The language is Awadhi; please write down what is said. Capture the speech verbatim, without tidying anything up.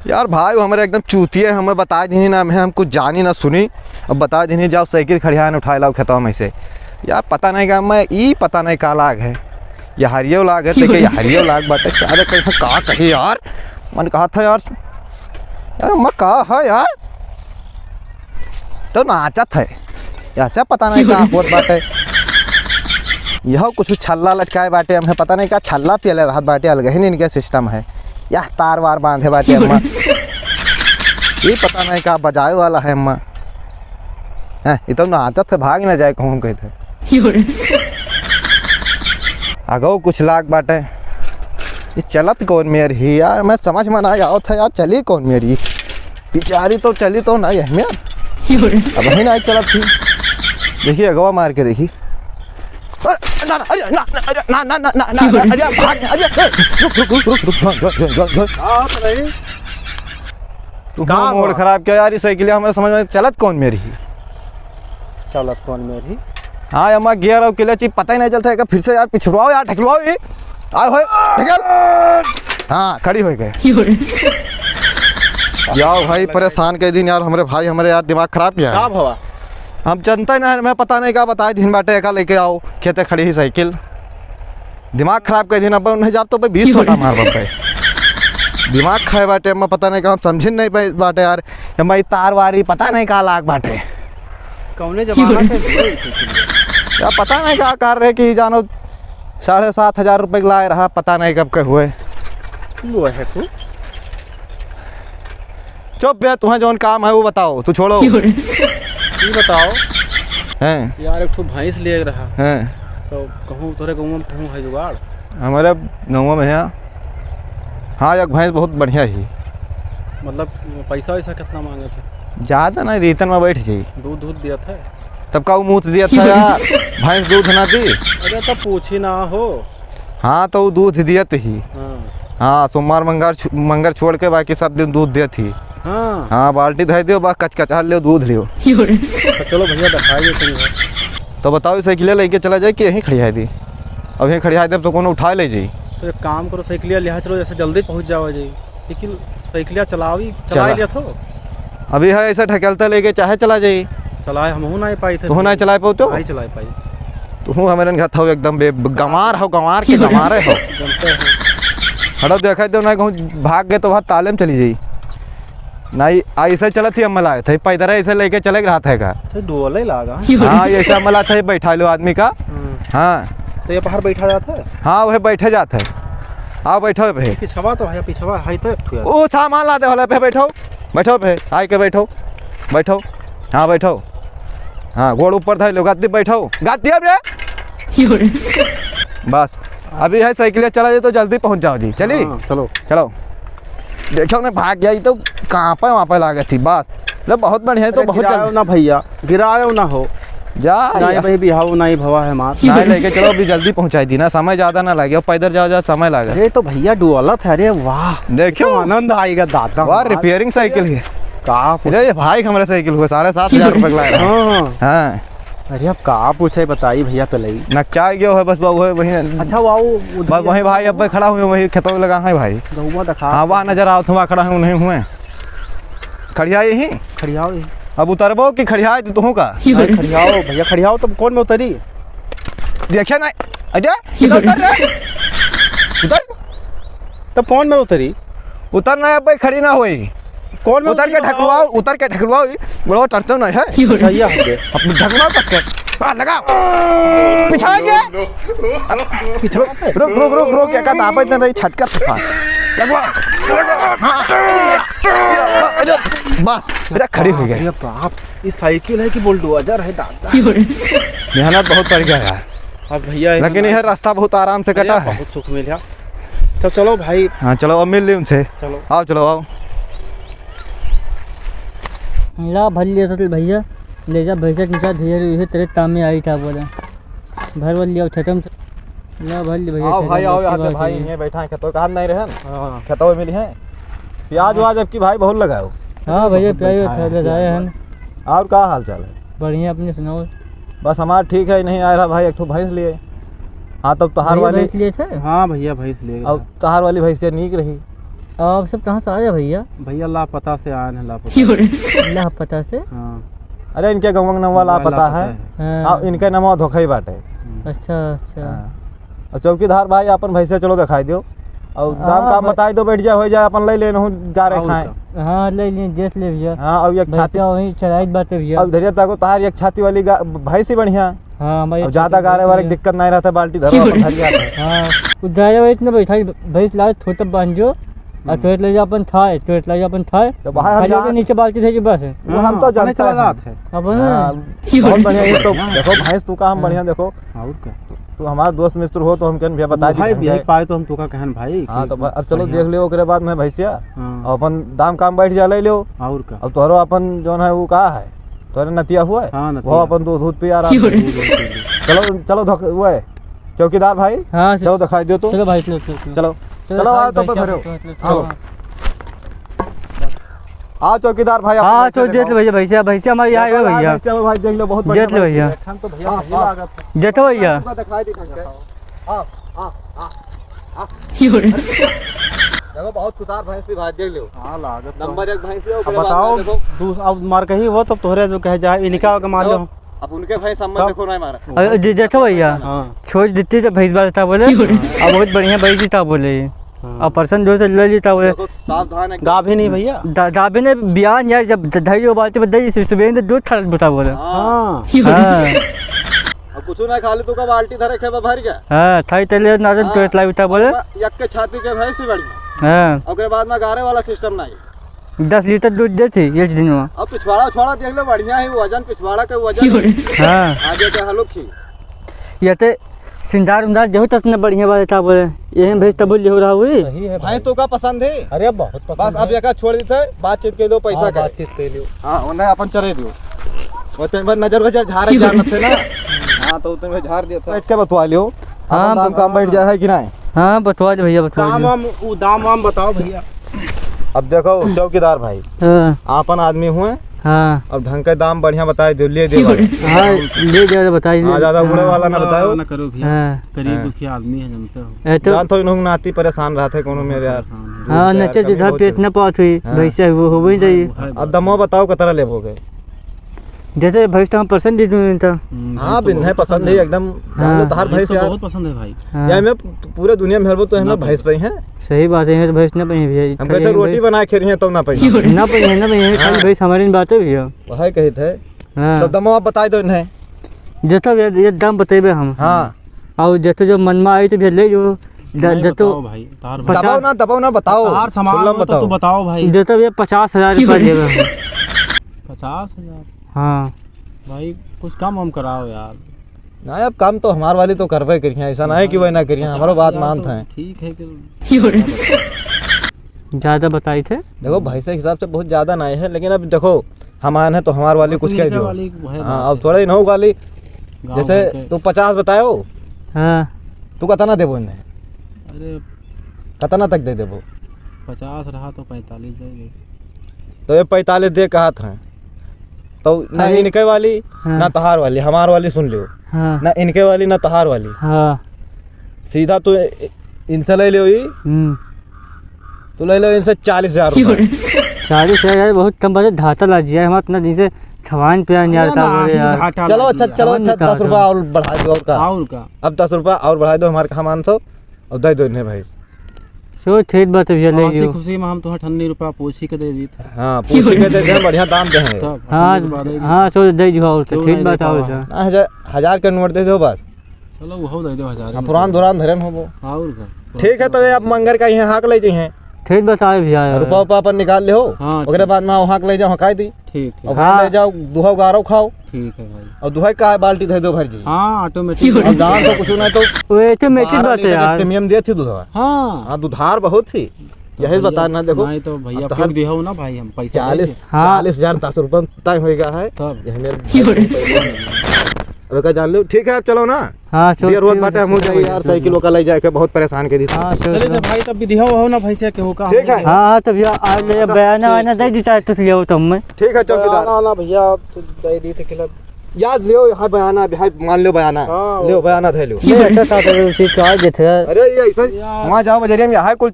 यार भाई, वो हमरे एकदम चूतिया है, हमें बताइ दिहिन ना, हमें, हम कुछ जानी ना सुनी। अब बताइ दिहिन, जाओ साइकिल खड़ियान उठाए लाओ खेतवा में से। यार पता नहीं का, मैं ई पता नहीं का लाग है, या हरियो लाग है, देखे या हरियो लाग बाटे। सारे कहीं का कही यार, मन कहा था यार, यार मैं का है यार, तो नाचत है, ऐसे पता नहीं का होत बाटे। यह कुछ छल्ला लटकाए बाटे, हमें पता नहीं का छल्ला पियले रहत बाटे, अलग ही इनके सिस्टम है। यह तार वार बांधे बाटे अम्मा। ये पता नहीं का बजाए वाला है अम्मा। हैं, ये तो नाचत है, भाग ना जाए कहूँ कहते। अगो कुछ लाग बाटे। ये चलत कौन मेर ही यार, मैं समझ में ना आवत है यार, चली कौन मेरी? बेचारी तो चली तो ना यह में। अब ही ना चलत थी। देखिए अगवा मार के देखी। अरे ना, ना, अरे ना, ना, अरे ना, ना, अरे भाग, अरे, ए, रुक, रुक, रुक, रुक, रुक, रुक, रुक, रुक, रुक। हाँ, तो नहीं। तू का मोड़ हुआ? खराब किया यार, ये साइकिल हमारे समझ में चलत कौन मेरी ही? चलत कौन मेरी? हाँ, अम्मा गियर और क्लच ही पता ही नहीं चलता है, फिर से यार पिछड़वाओ यार, ढकलवाओ ये। आओ भाई, ढकल। हाँ, खड़ी हो गए। यो रे। यार भाई, परेशान के दिन यार, हमरे भाई, हमरे यार दिमाग खराब किया है। का भवा? हम जनता ही ना, मैं पता नहीं का बताए, दिन बाटे एका लेके आओ, खेते खड़ी ही साइकिल। दिमाग खराब कर दिन, अब नहीं जाब तो भाई बीस यो रे। सोटा मार बाटे। दिमाग खाए बाटे, मैं पता नहीं का, हम समझिन नहीं पाए बाटे यार। ये मैं तार वारी पता नहीं का लाग बाटे। कौने जमाना के लिए इसे किया? या पता नहीं का कर रहे कि जानो साढ़े सात हजार रुपये के लाए रहा, पता नहीं कब के हुए। लो है तू। चुप बे, तुम्हें जौन काम है वो बताओ, तू छोड़ो। ये बताओ। हैं? यार एक ठो भैंस लिए रहा। हैं? तो कहूँ तोरे गाँव में कहूँ है जुगाड़? हमारे गाँव में है। हाँ, एक भैंस बहुत बढ़िया ही। मतलब पैसा वैसा कितना मांगे थे? ज्यादा नहीं, रीतन में बैठ जाई। दूध दूध दिया था? तब का वो मूत दिया था यार? भैंस दूध ना दी। अरे तब पूछी ना हो। हाँ, तो वो दूध दियत ही। हाँ। हाँ, सोमवार मंगर छु-, मंगर छोड़ के बाकी सब दिन दूध देत ही। हाँ। हाँ, बाल्टी धर दियो, बस कचकचा लियो, दूध लियो। तो चलो भैया, दिखाइए तुम घर। तो बताओ, साइकिल लेके चला जाए कि यहीं खड़िया दी? अब यहीं खड़िया देब तो कोनो उठाए ले जाई। तो एक काम करो, साइकिलिया लिहा चलो, जैसे जल्दी पहुँच जावा जाई। लेकिन साइकिलिया चलावी, चला चला। लिया थो। अभी है ऐसा ढकेलता लेके चाहे चला जाई। चलाए हमहू नहीं पाई थे। तुहू नहीं चलाए पाओ तो? नहीं चलाए पाई। तुहू हमारे घर था एकदम बे-, गंवार हो, गंवार के गंवारे हो। जनते हैं। हटो, देखा दो ना, कहूँ भाग गए तो वहाँ ताले में चली जाई। नहीं, ऐसे चलत ही हम लाए थे, पैदल ऐसे लेके चले रहा था का? तो डोले लागा। हाँ, ये ऐसे हम लाए थे, बैठा लो आदमी का। हम्म। हाँ। तो ये बाहर बैठा जाता है? हाँ, वह बैठे जाता है। आओ, बैठो भाई। पिछवा तो है, पिछवा है तो एक ठो है। वो सामान ला दे वाला पे बैठो, बैठो पे, आए के बैठो, बैठो। हाँ, बैठो। हाँ, गोड़ ऊपर धर लो, गादी बैठो, गादी अब रे। बस, अभी है साइकिल चला जाए तो जल्दी पहुँच जाओ जी, चली? हाँ, चलो। चलो। देखो ने भाग गया, ये तो कहाँ पे वहाँ पे लागत थी, बस। लो, बहुत बढ़िया है, तो अरे बहुत गिरायो जल्दी। ना भैया, गिरायो ना हो। जा नहीं यार। भाई, बिहाव नहीं भवा है मार। नहीं, लेके चलो, अभी जल्दी पहुँचाई दी ना, समय ज्यादा ना लगे, पैदल जाओ, जाओ, समय लगे। अरे तो भैया डोलत है, अरे वाह। देखो। तो आनंद आएगा दादा वाह, हमार। Repairing साइकिल है। का पूछ- अरे ये भाई, हमारे साइकिल हुआ, साढ़े सात हजार रुपये का लाया। हाँ। हाँ। अरे अब का पूछे, बताई भैया, पहले ही। नकचा गयो है बस बाबू, है वही। अच्छा, वाह, वो बस वही भाई, अब खड़ा हुए, वही खेतों लगा है भाई। गहुआ दिखा। हाँ, वहाँ नजर आओ, वहाँ खड़ा है, उन्हें हुए। खड़िया यही? खड़ियाओ यही। अब उतरबो कि खड़िया तू, तुहूँ का? अरे खड़ियाओ भैया, खड़ियाओ, तब कौन में उतरी? देखिए ना, अरे, इधर उतर रे। उतर। तब कौन में उतरी? उतर ना, अब भाई खड़ी ना होई। कौन में उतर के उतरी? ढकलवाओ, उतर के ढकलवाओ, बड़ो टरतो ना है। अच्छा, ये हट गए। अपनी ढकलवाओ कस के। हाँ, लगाओ। पिछा गया। पिछा। रुक, रुक, रुक, रुक, क्या कहता? आप इतना नहीं छटका था। लगवा। हाँ। अरे, बस, अरे, खड़ी हो गई। अरे बाप, ये साइकिल है कि बुलडोजर है दादा? मेहनत बहुत पड़ गया यार। अब भैया, लेकिन इन्होंने यह रास्ता बहुत आराम से अरे, कटा है। बहुत सुख मिला। तो चलो भाई। हाँ, चलो, अब मिल ली उनसे। चलो। आओ, चलो, आओ। ला, भर लिया सतल भैया, ले जा भैंसा के निकाल, धीरे धीरे तेरे काम में आई था बोला। भर भर लिया, खत्म। ला, भर लिया भैया, आओ खत्म, भाई, आओ, अच्छी आके बात भाई, है। यहीं बैठा है, खेतों का हाथ नहीं रहे ना। हाँ। खेतों में मिली है। प्याज हाँ। व्याज अब की भाई बहुत लगाओ। हाँ भैया, बहुत प्याज बैठा है, लगाए प्याज हैं। व्याज। और का हाल चाल है? बढ़िया, अपने सुनाओ। बस हमार ठीक है, नहीं आ रहा भाई, एक ठो भैंस लिए। हाँ, तब तोहार भैया, वाली भैंस लिए थे? हाँ भैया, भैंस लिए अब रहा। तोहार वाली भैंसिया नीक रही। आप सब कहाँ से आए हैं भैया? भैया लापता से आए हैं, लापता। लापता से? हाँ। अरे इनके गंवा के नमवा लापता है। हाँ। हाँ, इनके नमवा धोखा ही बाटे। हम्म। अच्छा, अच्छा। हाँ। और चौकीदार भाई अपन भैंसे चलो दिखाई दो। और दाम हाँ, काम भाई। बताई दो, बैठ जाए, हो जाए, अपन ले लेन हूँ गारे और खाए। का? हाँ, ले लेन, देख ले भैया। हाँ, और एक भैंसे छाती वहीं चराई बाटे भैया। अब धैर्य ताको, तार एक छाती वाली गा-, भैंस ही बढ़िया। हाँ, हमारी अब ज्यादा गारे वारे की दिक्कत नहीं रहता, बाल्टी धरो, अपन धर जाते हैं। हाँ, वो गारे वारे इतना बैठा, भैंस लाओ, छोटा बांध जो, और हम्म। चोट ले जा अपन थाए, चोट ले जा अपन थाए। तो भाई हम खाली जहाँ ओके नीचे बाल्टी धर के बस। वो हम तो हाँ, अपने जानते चला हैं। जाते हैं। अपन हाँ, बहुत बढ़िया, ये तो हाँ। देखो भैंस तू का हम हाँ। बढ़िया देखो। और का? तू हमार दोस्त मित्र हो तो हम कहन भैया बता दी भाई, ढंग से। यही पाए तो हम तू का कहन भाई हाँ, कि तो अब चलो बढ़िया। देख लियो ओकरे बाद में भैंसिया। हाँ। और अपन दाम काम बैठ जा ले लियो। और का? अब तोहरो अपन जौन है वो का है? तोरे नतिया हुआ है? हाँ, नतिया। वो अपन दूध, दूध पिया रहा है। दूध, दूध, दूध। चलो, चलो, धक-, वो है, चौकीदार भाई, हाँ, चलो, दिखाई दो तो। चलो भाई, चलो, चलो, चलो। चलो, चलो, चलो, आओ भाई, तो भाई, भरो। चलो, चलो, चलो। चलो। आओ, चौकीदार भाई, आप हाँ, भैंसिया चलो, देख लो दिखाओ। भैया, भैंसिया, भैंसिया हमारी यहाँ है भैंसिया, भैया। भैंसिया, भाई, देख लो, बहुत बढ़िया देख लो भैया। भैंसिया। देख तो भैया, हाँ, सही हाँ। लागत है। देखो भैया। आपको दिखाई दी, दिखाई दी। हाँ, हाँ, हाँ, हाँ। यो रे। देखो, बहुत खुशार भैंस भी भाई, देख लो। हाँ, लागत तो नंबर है। एक भैंस है, अब ओकरे बाद बताओ, में देखो। दूस-, अब मार कही हो, तब तोहरे जो कहे जाए, इनका के मार लो। अब उनके भैंस हम तब देखो ना मारा। अरे, जे-, देखो भैया, हाँ। छोड़ देती तो भैंस बात था बोले। यो रे। अब बहुत बढ़िया भैंस था बोले। हाँ। अब पसंद हो तो ले लेता बोले। देखो, सावधान है। गाभिन ही भैया। दा-, गाभिन है, बियान यार, जब द-, दही उबालते में दही से सुबह दूध खा लेता बोले। हाँ। हाँ। यो रे। हाँ। अब कुछ ना खा ले, तू का बाल्टी धरे खेबा भर के। हाँ, थाई तेले ना तो हाँ। पेट लाई उठा बोले। अब यक्के छाती के भैंस ही बढ़िया। हाँ। ओकरे बाद में गारे वाला सिस्टम नहीं। दस लीटर दूध देती एक दिन में। अब पिछवाड़ा उछवाड़ा देख लो, बढ़िया है वजन, पिछवाड़ा के वजन। हाँ। आगे के हलुक ही। ये ते सिंदार उंदार देहो तो इतने बढ़िया बात था बोले। यही भैंस तब ले हो रहा हुई। सही है भाई। भैंस तो का पसंद है? अरे बहुत पसंद बस अब है। एका छोड़ देते, बातचीत के दो, पैसा हाँ, का। बातचीत के लियो। हाँ, उन्हें अपन चरे दियो। वो तो एक बार नजर वजर झारे जान थे ना। हाँ, तो तुम झार दिया था। बैठ के बतवा लियो। हाँ, अपन दाम बत- काम बैठ जाए है कि नहीं? हाँ, बतवा दे भैया, बतवा काम दे। वाम, उ दाम वाम बताओ भैया। अब देखो चौकीदार भाई, हाँ। आपन आदमी हुए हाँ। और ढंग के दाम बढ़िया बताए दो, ले दे वाला। हाँ, ले दे वाला बताइए। हाँ, ज्यादा उड़े वाला ना बताओ। ना करो भैया। हाँ। गरीब हाँ। दुखिया आदमी है, जानते हो। ए तो जानते हो, इन्हों नाती परेशान रहते कोनो मेरे यार। परेशान है। हाँ, रोजगार नचे कमी जिधर बहुत पेट है। न पात हुई, हाँ। वैसे वो हो गई जाइए। हाँ, अब दमो बताओ कतरा लेबोगे। जैसे भैंस तो हम पसंद ही दूँ तो। हम्म, हाँ, भैंस तो बिन्हे बहुत पसंद पसंद है है। एकदम। हाँ। जान लो तहार भैंस भैंस तो यार। बहुत पसंद है भाई। हाँ। या मैं पूरे दुनिया में हेरबो तो हमें ना भैंस पाई। पे है। सही बात है, ये तो भैंस ना पाई भैया। हम खाली कहते हम रोटी भैंस बना के रही है तब ना पाई। ना पाई है, ना पाई है, खाली हाँ। भैंस हमारे में बात है भैया। वही कही थे। हाँ। तो दमो आप बताई दो इन्हें। जैसा भैया, ये दाम बतेबे हम। हाँ। और जैसे जो मन में आई तो भैया ले लो। द-, नहीं, जैसे तो बताओ भाई, तार पचास दबाओ ना, दबाओ ना, बताओ। तार सामान सुन लो, हो तो बताओ। तू बताओ भाई। जैसे भैया पचास हजार रुपया लेबे हम। पचास हजार? हाँ। भाई, कुछ कम हम कराओ यार। नहीं, अब कम तो हमार वाली तो करबे करिए, ऐसा नहीं है कि वही ना करिए, पचास हजार हमारो बात मानत तो हैं। ठीक है कि ज्यादा बताई थे। देखो, भैंस के हिसाब से बहुत ज्यादा नहीं है, लेकिन अब देखो, हम आए हैं तो हमार वाली बस कुछ कह इनके दो। वाली है हाँ, बात अब है। थोड़ा इन्हों वाली, गाँव जैसे भर के। तू पचास बतायो, हाँ। तू कितना देबो इन्हें? अरे। कितना तक दे देबो? पचास रहा तो पैंतालीस दे दे। तो ये पैंतालीस दे कहत हैं। तो ना अरे। इनके वाली, हाँ। ना तहार वाली, हमार वाली सुन लियो। हाँ। ना इनके वाली, ना तहार वाली। हाँ। सीधा तू इनसे ले लियो ई। हम्म। तू ले लियो इनसे चालीस हजार रुपये। चालीस हजार बहुत कम बात है, धाता लाग जिया, हम इतना दिन से खवान पियान यार अरे था ना, बोले यार। घाटा चलो, लाग अच्छा, गया। चलो, खवान अच्छा, निकाल दस रुपया दो। और बढ़ा दो और का। और का। अब दस रुपया और बढ़ा दो हमारे सामान तो। और दे दो इन्हें भाई। चलो, ठीक बात है भैया, ले हंसी लियो। खुशी में हम तोहार ठन्नी रुपया पूछी के दे दी था। हाँ, पूछी के दे दे, बढ़िया दाम दे हैं। तब हाँ, ठन्नी रुपया दे दी। हाँ, चलो, दे दियो और तो क्यों ठीक नहीं बात दे है और पावा? का। ना, हजार, हजार के नोट दे दो बस। चलो, वो दे दो हजार हाँ, में। पुरान धुरान धरन होबो। और का? ठीक है, तो ये आप मंगर का यहाँ हाँक ले जी हैं। ठीक बात है भैया। रुपया उपा अपन निकाल ले हो, हाँ, ओकरे ठीक। बाद में हाँक ले जाओ, हँकाई दी। ठीक, ठीक। और हाँ। ले जाओ, दुहा गारो खाओ। ठीक है भाई। और दुहा का बाल्टी दे दो भर जी। हाँ, automatic। और दाम तो कुछ ना तो वो automatic बारह बात है लीटर यार। प्रीमियम दिए थे दुधा। हाँ। हाँ, दुधार बहुत थी। तो यही भैया, बता ना, देखो। नहीं तो भैया, अब तो फिर हम दिया हो ना भाई, हम पैसा चालीस, लेंगे। हाँ। चालीस हजार दस रुपये तय हो गया है। तब। यही मेरे अब का जान लो, ठीक है, अब चलो ना। हाँ, चलो, देर होत ठीक बाटे, है, हम चलो जाई भैया, यार, चलो। साइकिल ओका ले जाके बहुत परेशान के दी। हाँ, चलो, चलिए चलो। तो भाई, तब भी दिया हो ना भाई से, केहू का ठीक है। हाँ, हाँ, तब यार, आज ले अच्छा, बयाना ठीक। वाना दे दी, चाहे तो ले आओ तुम में। ठीक है, चौकीदार। ना, ना, ना, भैया, आप तो दे दी थे खिलाफ। याद लियो, यहाँ बयाना, यहाँ मान लो बयाना। हाँ, लियो, बयाना धर लियो। ये अच्छा था, तो उसी तो आज थे। अरे, ये ऐसा, यार। वहाँ जाओ बजरिया में, यहाँ कुल